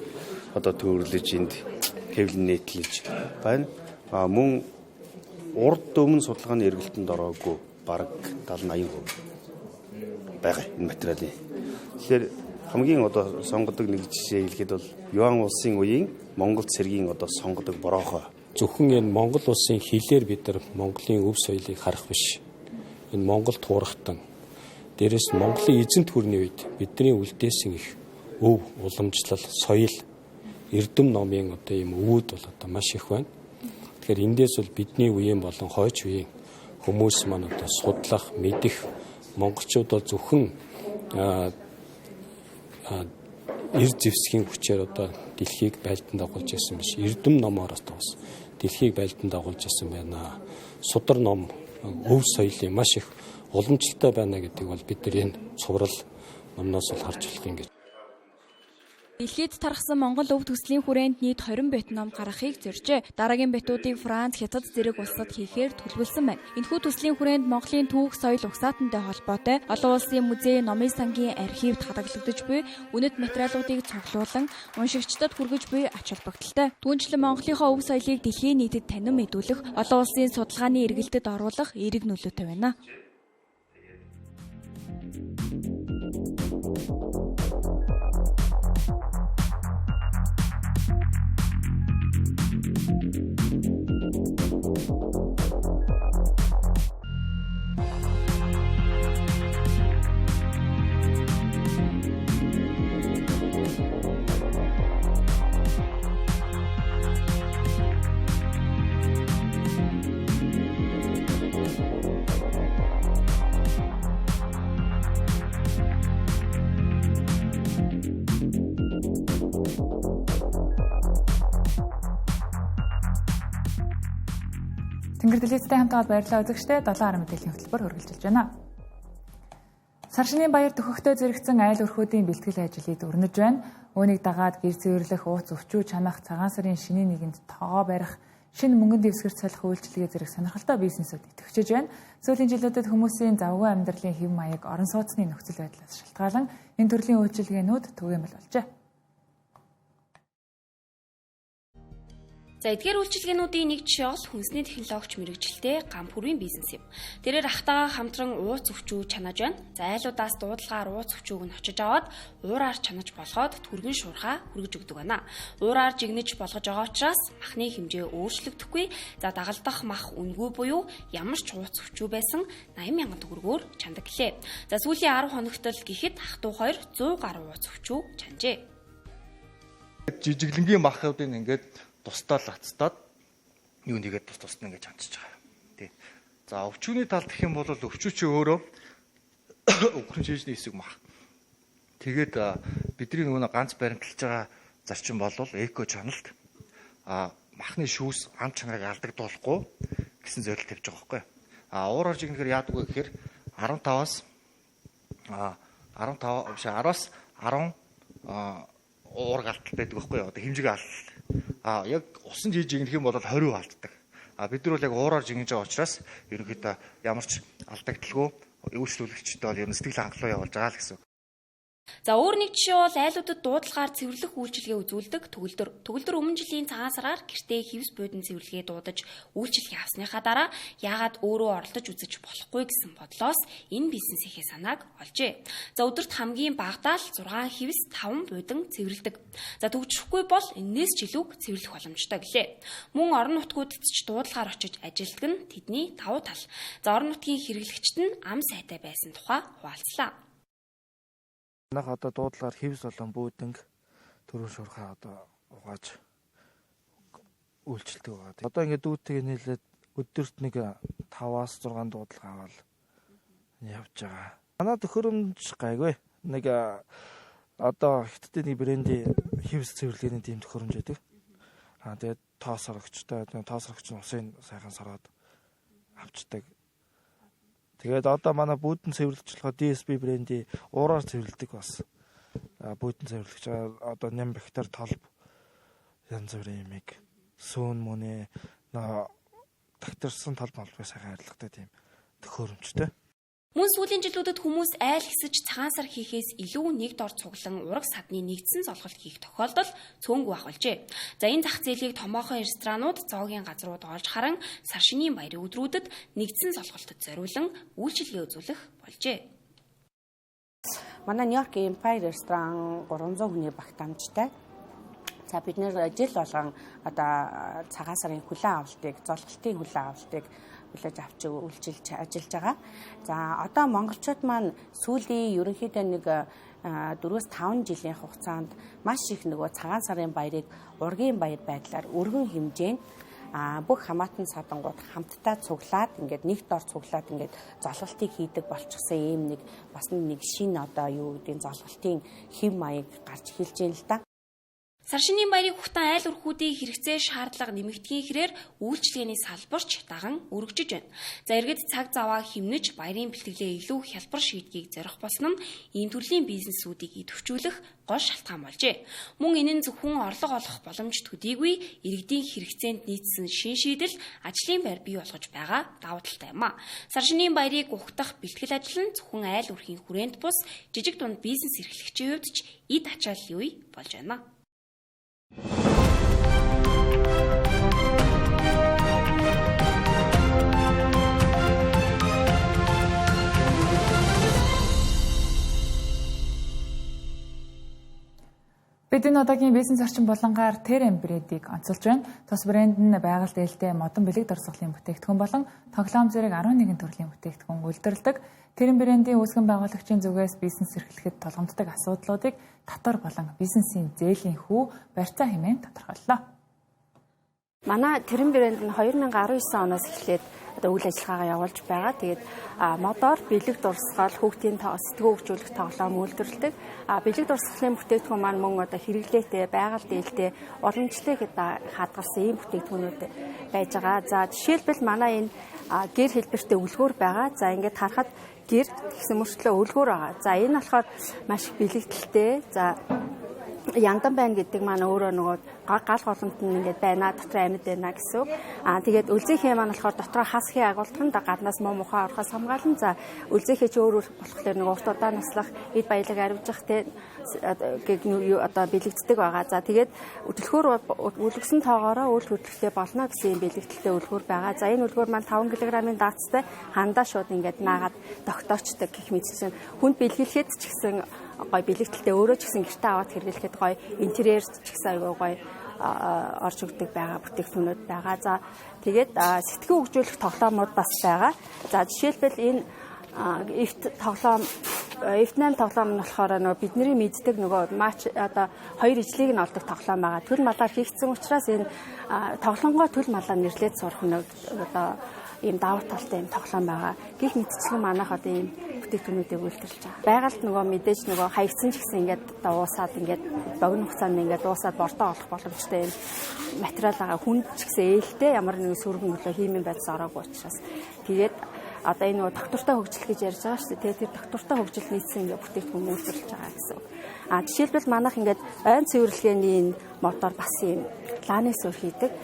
одоо төвөрлөж энд хэвлэн нийтлэж байна. Мөн урд өмнө судалгааны эргэлтэнд ороогүй бараг 70-80% байгаа энэ материалын. Тэгэхээр хамгийн одоо сонгодог нэг жишээ хэлэхэд бол Юан улсын үеийн Монгол цэргийн одоо сонгодог бороохой. Зөвхөн энэ Монгол улсын хилээр бид нар Монголын өв соёлыг харах биш. Энэ Монгол туурахтан дээрээс нь Монголын эзэнт гүрний үед бидний үлдээсэн их өв уламжлал, соёл, эрдэм номын одоо ийм өвүүд бол одоо маш их байна. Тэгэхээр эндээс бол бидний үеийн болон хойч үеийн хүмүүс маань одоо судлах, мэдэх монголчууд бол зөвхөн эр зэвсгийн хүчээр одоо дэлхийг байлдан дагуулж байсан биш. Эрдэм номоор бас дэлхийг байлдан дагуулж байсан байна. Судар ном өв соёлын маш их уламжлалтай байна гэдэг бол бид нар энэ цуврал номноос бол харж болох юм гэж. Дэлхийд тархсан Монгол өв төслийн хүрээнд нийт 20 бит ном гаргахыг зорьжээ. Дараагийн битүүдийг Франц, Хятад зэрэг улсад хийхээр төлөвлөсөн байна. Энэхүү төслийн хүрээнд Монголын түүх, соёл, угсаатантай холбоотой олон улсын музей, номын сангийн архивд хадгалагдаж буй үнэт материалуудыг цуглуулан уншигчдад хүргэж буй ач холбогдолтой. Түүнчлэн Монголынхоо өв соёлыг дэлхийн нийтэд танин мэдүүлэх, олон улсын судалгааны эргэлтэд оруулах эерэг нөлөөтэй байна. Тэнгэр дэлгэцтэй хамтгаад баярлалаа үзэгчдээ 7 арга мэдээллийн хөтөлбөр үргэлжилж байна. Сар шинийн баяр төхөхтэй зэрэгцэн айл өрхүүдийн бэлтгэл ажлыг өрнөж байна. Үүнийг дагаад гэр цэвэрлэх, ууц өвчүү чанах, цагаан сарын шинийн нэгэнд тоогоо барих, шинэ мөнгөн дэвсгэр солих үйлчилгээ зэрэг сонирхолтой бизнесүүд идэвхжиж байна. Сүүлийн жилүүдэд хүмүүсийн завгүй амьдралын хэв маяг, орон сууцны нөхцөл байдлаас шалтгаалan энэ төрлийн үйлчилгээнүүд түгээмэл болжээ. За эдгээр үйлчилгээнүүдийн нэг жишээ бол хүнсний технологич мэрэгжилтэй гам хүрийн бизнес юм. Тэрээр ахтайгаа хамтран ууц өвчүү чанаж байна. За айлуудаас дуудлагаар ууц өвчүүг нь очиж аваад уураар чанаж болгоод түргэн шуурхаа хүргэж өгдөг байна. Уураар жигнэж болгож байгаа учраас махны хэмжээ өөрчлөгдөхгүй. За дагалдах мах үнэгүй буюу ямар ч ууц өвчүү байсан 80 мянган төгрөгөөр чандаг гэлээ. За сүүлийн 10 хоногт л гэхэд ах トゥ хоёр 100 гаруй ууц өвчүү чанжээ. Жижиглэнгийн махуудыг ингээд тусдаа лацтаад юу нэгээд тус тусна ингэж хандчихж байгаа. Тий. За өвчүүний талд гэх юм бол өвчүү чи өөрөө өвхрөн шижний хэсэг мах. Тэгээд бидний нөгөө ганц баримталж байгаа зарчим бол эко чаналт махны шүүс ам чанарыг алдагдуулахгүй гэсэн зорилт тавьж байгаа байхгүй. А уураар жигнэхээр яадаг вэ гэхээр 15-аас 15 биш 10-аас 10 уурга алдалт байдаг байхгүй юу? Одоо хэмжээг алдалт. А яг усан жиж жигнэх юм бол 20% алддаг. А бид нар бол яг уураар жигнэж байгаа учраас ерөнхийдөө ямар ч алдагдaltaгүй үйлчлүүлэгчтэй бол ер нь сэтгэл хангалуун явуулж байгаа л гэсэн. За өөр нэг жишээ бол айлуудад дуудлагаар цэвэрлэх үйлчилгээ үзүүлдэг төгөлдөр. Төгөлдөр өмнө жилийн цагаан сараар гэртээ хивс буудан цэвэрлэгээ дуудаж үйлчилгээ авсныхаа дараа яагаад өөрөө оролдож үзэж болохгүй гэсэн бодлоос энэ бизнесийнхээ санааг олжээ. За өдөрт хамгийн багадаа л 6 хивс 5 буудан цэвэрлэдэг. За төгжихгүй бол энээс ч илүү цэвэрлэх боломжтой гэлээ. Мөн орон нутгуудад ч дуудлагаар очиж ажилтдаг нь тэдний давуу тал. За орон нутгийн хэрэглэгчид нь ам сайтай байсан тухай хуваалцлаа. Манайх одоо дуудлагаар хивс болон бүүдэнг түрүүн шуурхаа одоо угааж үйлчилдэг байгаа. Одоо ингээд дүүтэйгээ нийлээд өдөрт нэг 5-аас 6 дуудлага аваад явж байгаа. Манай төхөөрөмж гайгүй. Нэг одоо Хятадын нэг брендийн хивс цэвэрлэгээний тийм төхөөрөмж байдаг. Аа тэгээд тоос сорогчтой, тоос сорогч нь усын сайхан сороод авчдаг. Тэгээд одоо манай бүүдэн цэвэрлэгч болохоор DSP брендийн уураар цэвэрлэдэг бас бүүдэн цэвэрлэгч одоо ням бактери толб янз бүрийн юмыг сүүн мөнээ тагтарсан толб молбыг сайхан арилгадаг тийм төхөөрөмжтэй. Мөн сүүлийн жилүүдэд хүмүүс айл хэсэж цагаан сар хийхээс илүү нэг дор цуглан ураг садны нэгдсэн золголт хийх тохиолдол цөөнгүй ах болжээ. За энэ зах зээлийг томоохон ресторанууд, зоогийн газрууд олж харан сар шинийн баярын өдрүүдэд нэгдсэн золголтод зориулан үйлчилгээ үзүүлэх болжээ. Манай Нью-Йорк Empire ресторан 300 хүний багтаамжтай. За бид нэр жил болгон одоо цагаан сарын хүлээн авалтыг, золголтын хүлээн авалтыг хүлээж авч үйлчилж ажиллаж байгаа. За одоо монголчууд маань сүүлийн ерөнхийдөө нэг 4-5 жилийн хугацаанд маш их нөгөө цагаан сарын баярыг ургийн баяр байдлаар өргөн хэмжээнд бүх хамаатан садангууд хамтдаа цуглаад ингээд нэг дор цуглаад ингээд золголтыг хийдэг болчихсон ийм нэг бас нэг шинэ одоо юу гэдгийг золголтын хэв маяг гарч эхэлж байна л да. Сар шинийн баярыг хугатан айл өрхүүдийн хэрэгцээ шаардлага нэмэгдэхийн хэрээр үйлчилгээний салбарч даган өргөжиж байна. За иргэд цаг заваа хэмнэж баярын бэлтгэлээ илүү хялбар шийдгийг зорих болсон нь ийм төрлийн бизнесүүдийг идэвхжүүлэх гол шалтгаан болжээ. Мөн энэ нь зөвхөн орлого олох боломж төдийгүй иргэдийн хэрэгцээнд нийцсэн шин шийдэл ажлын байр бий болгож байгаа давуу талтай юм а. Сар шинийн баярыг угтах бэлтгэл ажил нь зөвхөн айл өрхийн хүрээнд бус жижиг дунд бизнес эрхлэгчийн хувьд ч эд ачааллын үе болж байна. Бид энэ удаагийн бизнес орчин болонгаар Terem брендийг онцолж байна. Тус брэнд нь байгаль дээлтэй модон бэлэг дурсгалын бүтээгдэхүүн болон тоглоом зэрэг 11 төрлийн бүтээгдэхүүн үйлдвэрлэдэг. Terem брендийн үүсгэн байгуулагчийн зүгээс бизнес эрхлэхэд тулгамддаг асуудлуудыг татвар болон бизнесийн зээлийн хүү барьцаа хэмээн тодорхойллоо. Манай Terem брэнд нь 2019 оноос эхлээд одоо үйл ажиллагаагаа явуулж байгаа. Тэгээд модоор бэлэг дурсгал, хүүхдийн сэтгүү хөгжүүлэх тоглоом үйлдвэрлэдэг. Бэлэг дурсгалын бүтээгдэхүүн маань мөн одоо хэрэглээтэй, байгаль дээлтэй, уламжлалыг хадгалсан ийм бүтээгдэхүүнүүд байж байгаа. За жишээлбэл манай энэ гэр хэлбэртэй өлгөөр байгаа. За ингээд харахад гэр тэгсэн мөртлөө өлгөөр байгаа. За энэ болохоор маш их бэлэгдэлтэй. За яндан байна гэдэг маань өөрөө нөгөө гал голомт нь ингээд байна, дотор амьд байна гэсэн үг. Тэгээд өлзийнхээ маань болохоор дотроо хас хий агуулдаг нь гаднаас муу мухаа орохоос хамгаална. За өлзийнхээ чи өөр болохоор нөгөө урт удаан наслах, эд баялаг аривжих те одоо бэлэгддэг байгаа. За тэгээд төлхөөр үлгэсэн тоогоороо үйл хөдлөлттэй болно гэсэн юм бэлэгдэлтэй өлгөөр байгаа. За энэ өлгөөр маань 5 кг-ын даацтай хандаа шууд ингээд наагаад тогтоочдөг гэх мэтчлэн хүнд бэлгэлэхэд ч гэсэн гой бэлэгдэлтэй өөрөө ч гэсэн гэртээ аваад хэрэглэхэд гой интерьер ч гэсэн айгүй гой орж өгдөг байгаа бүтээгдэхүүнүүд байгаа. За тэгээд сэтгүү хөгжүүлэх тоглоомууд бас байгаа. За жишээлбэл энэ эвт тоглоом эвт 8 тоглоом нь болохоор нөгөө бидний мэддэг нөгөө матч одоо хоёр ижлийг нь олдог тоглоом байгаа. Төл малаар хийгдсэн учраас энэ тоглонгоо төл малаар нэрлээд сурах нэг одоо ийм давуу талтай ийм тоглоом байгаа. Гэх мэтчлэн манайх одоо ийм бүтээгдэхүүнүүдийг үйлдвэрлэж байгаа. Байгальд нөгөө мэдээж нөгөө хаягдсан ч гэсэн ингээд одоо уусаад ингээд богино хугацаанд ингээд уусаад бордоо олох боломжтой ийм материал байгаа. Хүнд ч гэсэн ээлтэй ямар нэгэн сөргөн нөлөө химийн бодис ороогүй учраас тэгээд одоо энэ нөгөө доктортой хөгжил гэж ярьж байгаа шүү дээ. Тэр доктортой хөгжил нийцсэн ингээд бүтээгдэхүүн үйлдвэрлэж байгаа гэсэн үг. Жишээлбэл манайх ингээд ойн цэвэрлэгээний энэ мотор бас ийм лааны сүр хийдэг.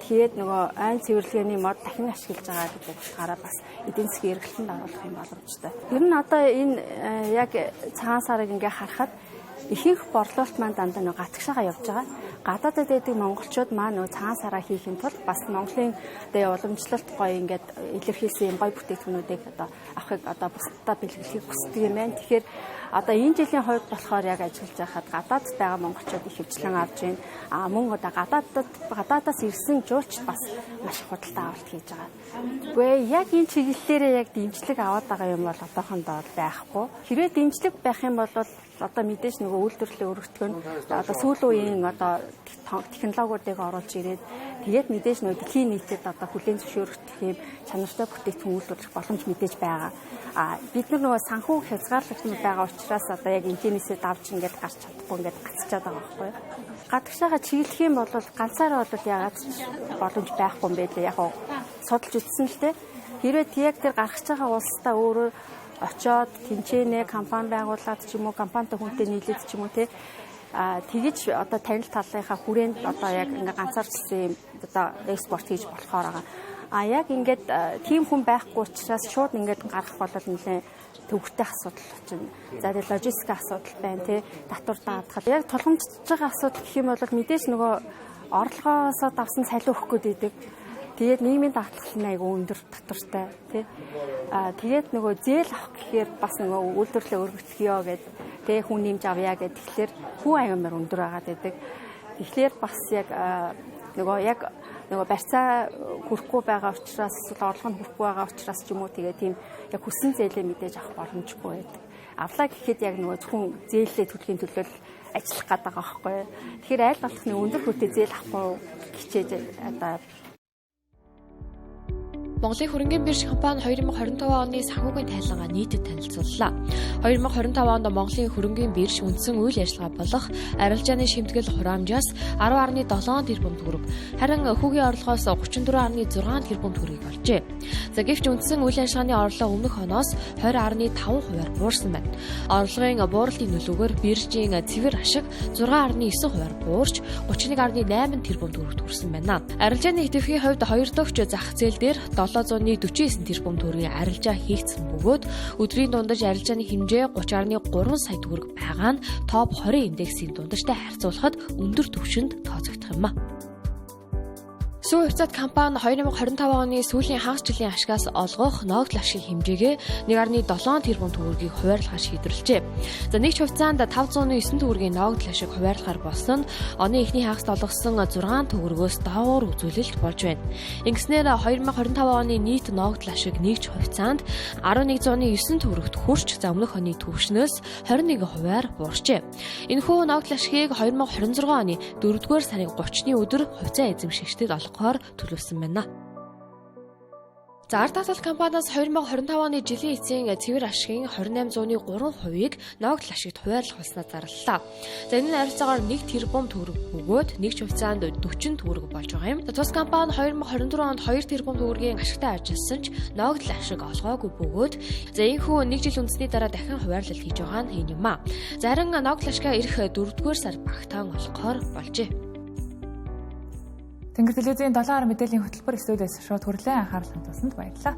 Тэгээд нөгөө айн цэвэрлэгээний мод дахин ашиглаж байгаа гэдэг утгаараа бас эдийн засгийн эргэлтэнд оруулах юм боломжтой. Ер нь одоо энэ яг цагаан сарыг ингээ харахад ихэнх борлуулалт маань дандаа нөгөө гатгшаага явж байгаа. Гадаадад байдаг монголчууд маань нөгөө цагаан сараа хийхин тулд бас Монголын одоо уламжлалт гоё ингээд илэрхийлсэн юм гоё бүтээгдэхүүнүүдийг одоо авахыг одоо бусдад бэлгэлэхийг хүсдэг юм байна. Тэгэхээр одоо энэ жилийн хувьд болохоор яг ажиллаж байхад гадаадд байгаа монголчууд их хвчлэн авч байна. А мөн одоо гадаадаас ирсэн жуулчд бас маш их худалдаа авалт хийж байгаа. Үгүй яг энэ чиглэлээрээ яг дэмжлэг аваад байгаа юм бол одоохондоо байхгүй. Хэрвээ дэмжлэг байх юм бол одоо мэдээж нөгөө үйлдвэрлэлийн өргөтгөн нь одоо сүүлийн үеийн одоо технологиудыг оруулж ирээд тэгээд мэдээж нөгөө дэлхийн нийтэд одоо хүлээн зөвшөөрөгдөх юм чанартай бүтээгдэхүүн үйлдвэрлэх боломж мэдээж байгаа. А бид нар нөгөө санхүү хязгаарлагдсан байгаа учраас одоо яг энтэнээсээ давж ингээд гарч чадахгүй ингээд гацчаад байгаа байхгүй юу. Гадагшаага чиглэх юм бол ганцаараа бол яагаад ч боломж байхгүй юм бэ лээ. Яг судалж үзсэн л дээ. Хэрвээ яг тэр гаргаж байгаа улстай өөрөө очоод тэнцэнэ компани байгуулад ч юм уу компанитай хүнтэй нийлээд ч юм уу те тэгэж одоо танил талынхаа хүрээнд одоо яг ингээ ганцаарчсан юм одоо экспорт хийж болохоор байгаа. А яг ингээд тийм хүн байхгүй учраас шууд ингээд гарах бол нэлээд төвөгтэй асуудал болно. За тэгээ логистик асуудал байна те татвар даатгал. Яг тулгамдж байгаа асуудал гэх юм бол мэдээж нөгөө орлогоосоо давсан цалин өгөх гээд байдаг. Тэгээд нийгмийн даатгал нь айгүй өндөр татвартай тий. Тэгээд нөгөө зээл авах гэхээр бас нөгөө үйлдвэрлэлээ өргөтгөё гэд тэгээ хүн нэмж авъя гэд тэгэхээр хүн аяамар өндөр байгаад байдаг. Тэгэхээр бас яг нөгөө яг нөгөө барьцаа хүрэхгүй байгаа учраас эсвэл орлого нь хүрэхгүй байгаа учраас ч юм уу тэгээ тийм яг хүссэн зээлээ мэдээж авах боломжгүй байдаг. Авлаа гэхэд яг нөгөө зөвхөн зээлээ төлөхийн төлөө ажиллах гээд байгаа байхгүй. Тэгэхээр айл болох нэг өндөр хүнтэй зээл авахгүй хичээж одоо Монголын хөрөнгийн бирж компани 2025 оны санхүүгийн тайлангаа нийтэд танилцууллаа. 2025 онд Монголын хөрөнгийн бирж үндсэн үйл ажиллагаа болох арилжааны шимтгэл хураамжаас 10.7 тэрбум төгрөг, харин хүүгийн орлогоос 34.6 тэрбум төгрөгийг олжээ. За гэвч үндсэн үйл ажиллагааны орлого өмнөх оноос 20.5%-аар буурсан байна. Орлогын бууралтын нөлөөгөөр биржийн цэвэр ашиг 6.9%-аар буурч 31.8 тэрбум төгрөгт хүрсэн байна. Арилжааны идэвхийн хувьд хоёр дахь зах зээл дээр 749 тэрбум төгрөгийн арилжаа хийгдсэн бөгөөд өдрийн дундаж арилжааны хэмжээ 30.3 сая төгрөг байгаа нь топ 20 индексийн дундажтай харьцуулахад өндөр түвшинд тооцогдох юм а. Сүү хувьцаат компани 2025 оны сүүлийн хагас жилийн ашигаас олгох ногдол ашигын хэмжээгээ 1.7 тэрбум төгрөгийг хуваарлахаар шийдвэрлэжээ. За нэгч хувьцаанд 509 төгрөгийн ногдол ашиг хуваарлахаар болсон нь оны эхний хагаст олгосон 6 төгрөгөөс доогуур үзүүлэлт болж байна. Ингэснээр 2025 оны нийт ногдол ашиг нэгч хувьцаанд 1109 төгрөгт хүрч за өмнөх оны түвшнөөс 21%-аар буурчээ. Энэхүү ногдол ашигыг 2026 оны 4-р сарын 30-ны өдөр хувьцаа эзэмшигчдэд олгохоор төлөвлөсөн байна. За ард татвал компаниас 2025 оны жилийн эцсийн цэвэр ашигын 28.3%-ийг ногдол ашигт хуваарлах болсноо зарлалаа. За энэ нь ойролцоогоор 1 тэрбум төгрөг бөгөөд нэг ч хувьцаанд 40 төгрөг болж байгаа юм. Тус компани 2024 онд 2 тэрбум төгрөгийн ашигтай ажилласан ч ногдол ашиг олгоогүй бөгөөд за энэхүү нэг жил үндэсний дараа дахин хуваарлалт хийж байгаа нь энэ юм а. Зарим ногдол ашгаа ирэх 4-р сар багтаан олгохоор болжээ. Тэнгэр телевизийн 7 хар мэдээллийн хөтөлбөр студиэс шууд хүрлээ. Анхаарал хандуулсанд баярлалаа.